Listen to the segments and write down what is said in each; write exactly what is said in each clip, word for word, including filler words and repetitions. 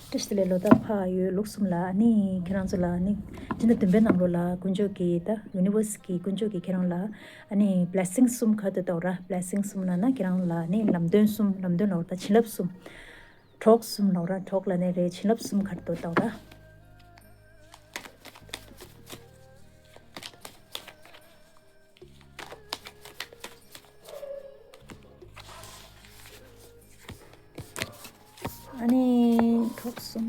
བཀྲ་ཤིས་བདེ་ལེགས། ལོ་དང་ཕ་ཡུལ་ལུགས་གསུམ་ལ་ཨ་ནི་ཁྱེད་རང་ཚོ་ལ་ཨ་ནི་སྤྱི་ཟླ་བདུན་པའི་ནང་ལོགས་ལ་དཀོན་མཆོག་གིས་ད་ཡུ་ནི་ཝར་སི་གིས་དཀོན་མཆོག་གིས་ཁྱེད་རང་ལ་ཨ་ནི་བི་ལེ་སིང་གསུམ་ག་དུ་གཏོགས་ར། བི་ལེ་སིང་གསུམ་ལབ་ན་ཁྱེད་རང་ལ་ཨ་ནི་ལམ་སྟོན་གསུམ། ལམ་སྟོན་ལབ་ད་བྱིན་རླབས་གསུམ། གྲོགས་གསུམ་ལབ་ར། གྲོགས་ལབ་ནི་རེད། བྱིན་རླབས་གསུམ་ག་དུ་གཏོགས་ར། ཨ་ནི་གྲོགས་གསུམ།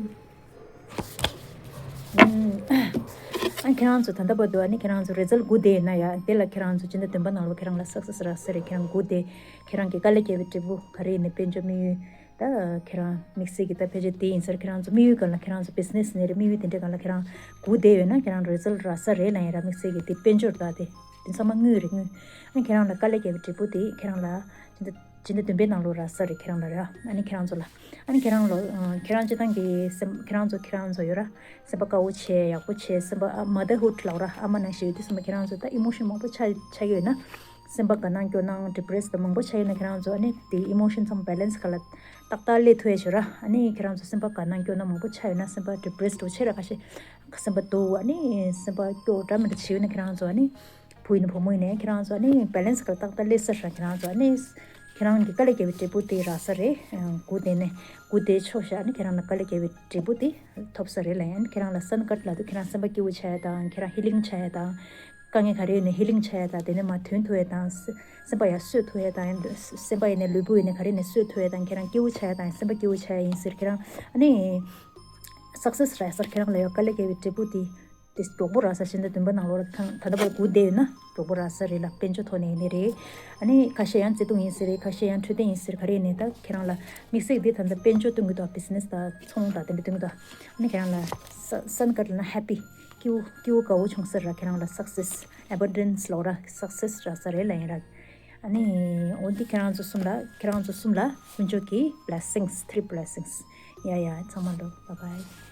ཨ་ཁྱེད་རང་ཚོ་ད་ལྟ་བར་དུ་ཨ་ནི་ཁྱེད་རང་ཚོ་རི་ཛལ་དགུ་བསྡད་ཡོད་ན་ཡ། དེ་ལ་ཁྱེད་རང་ཚོ་སྤྱི་ཟླ་བདུན་པ་ནང་ལོགས་ཁྱེད་རང་ལ་སག་སེ་སི་རག་ས་རེད། ཁྱེད་རང་དགུ་བསྡད། ཁྱེད་རང་གི་དཀའ་ལས་བརྒྱབ་པའི་འབྲས་བུ་ག་རེ་ཡིན་ནའི་དཔལ་འབྱོར་དམིགས་ཡུལ། ད་ཁྱེད་རང་དམིགས་བསལ་གྱི་ད་ཕལ་ཆེར་དེ་ཡིན་ས་རེད། ཁྱེད་རང་ཚོ་དམིགས་ཡུལ་སྒང་ལ་ཁྱེད་རང་ཚོ་བི་ཛི་ནེ་སི་ནས་རེད། དམིགས་ཡུལ་དེ་འདྲའི་སྒང་ལ་ཁྱེད་རང་དགུ་བསྡད་ཡོད་ན་ཁྱེད་རང་རི་ཛལ་རག་ས་རེད་ལབ་ཡིན་ར། དམིགས་བསལ་གྱི་དེ་དཔལ་འབྱོར་ད་དེ་དེ་ཚང་མ་དངུལ་རེད། དངུལ། ཨ་ཁྱེད་རང་ལ་དཀའ་ལས་བརྒྱབ་པའི་འབྲས་བུ་དེ་ཁྱེད་རང་ལ་སྤྱི་ཟླ་སྤྱི་ཟླ་བདུན་པའི་ནང་ལོགས་རག་ས་རེད། ཁྱེད་རང་ལ་ར། ཨ་ནི་ཁྱེད་རང་ཚོ་ལ། ཨ་ནི་ཁྱེད་རང་ལོ་ཨ་ཁྱེད་རང་སྤྱི་བཏང་གི་སེམས། ཁྱེད་རང་ཚོ་ཁྱེད་རང་ཚོ་ཡོད་ར། སེམས་པ་དཀར་པོ་བྱས། ཡག་པོ་བྱས། སེམས་པ་ཨ་མ་དར་ཧུད་ལབ་ར། ཨ་མ་ནང་བཞིན་ཡོད་དུས་སེམས་པ་ཁྱེད་རང་ཚོ་ད་ཨི་མོ་ཤན་མང་པོ་ཆགས་ཆགས་ཀྱི་ཡོད་ན། སེམས་པ་དགའ་སྣང་སྐྱོ་སྣང་ཌི་པི་རེ་སི་དང་མང་པོ་ཆགས་ཡོད་ན་ཁྱེད་རང་ཚོ་ཨ་ནི་དེ་ཨི་མོ་ཤན་ཚང་མ་བེ་ལེན་སི་ག་ལ་ཏག་ཏག་སླེབས་ཐུབ་ཡ་བྱོས་ར། ཨ་ནི་ཁྱེད་རང་ཚོ་སེམས་པ་དགའ་སྣང་སྐྱོ་སྣང་མང་པོ་ཆགས་ཡོད་ན་སེམས་པ་ཌི་པི་རེ་སི་འགྲོ་ཆེ་ར། ཁ་ཤས་སེམས་པ་སྡུག་ཨ་ནི་སེམས་པ་སྐྱོ་འདྲ་མི་འདྲ་བྱས་ཡོད་ན་ཁྱེད་རང་ཚོ་ཨ་ནི་བུ་ཡིན་ན་བུ་མོ་ཡིན་ནའི་ཁྱེད་རང་ཚོ་ཨ་ནི་བེ་ལེན་སི་ག་ལ་ཏག་ཏག་སླེབས་ས་ར། ཁྱེད་རང་ཚོ་ཨ་ནི་ཁྱེད་རང་གི་དཀའ་ལས་བརྒྱབ་པའི་འབྲས་བུ་དེ་རག་ས་རེད། ཨ་དགུ་བསྡད་ནས་དགུ་བསྡད་ཆོག་ཤག་ཨ་ནི་ཁྱེད་རང་ལ་དཀའ་ལས་བརྒྱབ་པའི་འབྲས་བུ་དེ་ཐོབ་ས་རེད་ལབ་ཡིན། ཁྱེད་རང་ལ་སན་ཀཊ་ལབ་དུས་ཁྱེད་རང་སེམས་པ་སྐྱིད་པོ་ཆགས་ཡ་དང་། ཁྱེད་རང་ཧི་ལིང་ཆགས་ཡ་དང་། དཀའ་ངལ་ག་རེ་ཡོད་ནའི་ཧི་ལིང་ཆགས་ཡ་དང་། དེ་ནས་མར་ཐོན་ཐུབ་ཡ་དང་། སེམས་པ་ཡར་གསོས་ཐུབ་ཡ་དང་། སེམས་པ་ཡིན་ནའི་ལུས་པོ་ཡིན་ནའི་ག་རེ་ཡིན་ནའི་གསོས་ཐུབ་ཡ་དང་། ཁྱེད་རང་སྐྱིད་པོ་ཆགས་ཡ་དང་། སེམས་པ་སྐྱིད་པོ་ཆགས་ཡ་ཡིན་ཟེར། ཁྱེད་རང་ཨ་ནི་སག་སེ་སི་རག་ས་རེད། ཁྱེད་རང་ལ་ཡོད་དཀའ་ལས་བརྒྱབ་པའི་འབྲས་བུ་དེ་དེ་མགྱོགས་པོ་རག་ས། སྤྱི་ཟླ་བདུན་པ་ནང་ལོགས་ལ་ཁྱེད་རང་ད་ལྟ་བར་དགུ་བསྡད་ཡོད་ན་མགྱོགས་པོ་རག་ས་རེད་ལ། དཔལ་འབྱོར་ཐོག་ནས་ཡིན་ནའི་རེད། ཨ་ནི་ཁ་ཤས་ཡང་བརྩེ་དུང་ཡིན་ཟེར་རེད། ཁ་ཤས་ཡང་འཕྲོད་བསྟེན་ཡིན་ཟེར། ག་རེ་ཡིན་ནའི་ད་ཁྱེད་རང་ལ་དམིགས་བསལ་གྱི་དེ་ད་ལྟ་དཔལ་འབྱོར་གཏོང་གི་འདུག་བི་ཛི་ནེ་སི་དང་ཚོང་དང་དེ་འདྲ་གཏོང་གི་འདུག་ཨ་ནི་ཁྱེད་རང་ལ་ས་སན་ཀཊ་ལབ་ན་ཧེ་པི། སྐྱིད་པོ་སྐྱིད་པོ་དགའ་པོ་བྱུང་ས་ར། ཁྱེད་རང་ལ་སག་སེ་སི་ཨེ་བན་ཌན་སི་ལབ་ར། སག་སེ་སི་རག་ས་རེད་ལབ་ཡིན་ར། ཨ་ནི་འོ་འདི་ཁྱེད་རང་ཚོ་གསུམ་ལ། ཁྱེད་རང་ཚོ་གསུམ་ལ་དཀོན་མཆོག་གི་བི་ལེ་སིང་སི། ཐི་རི་བི་ལེ་སིང་སི། ཡ་ཡ་ཚང་མ་འགྲོ། བྷའི་བྷའི།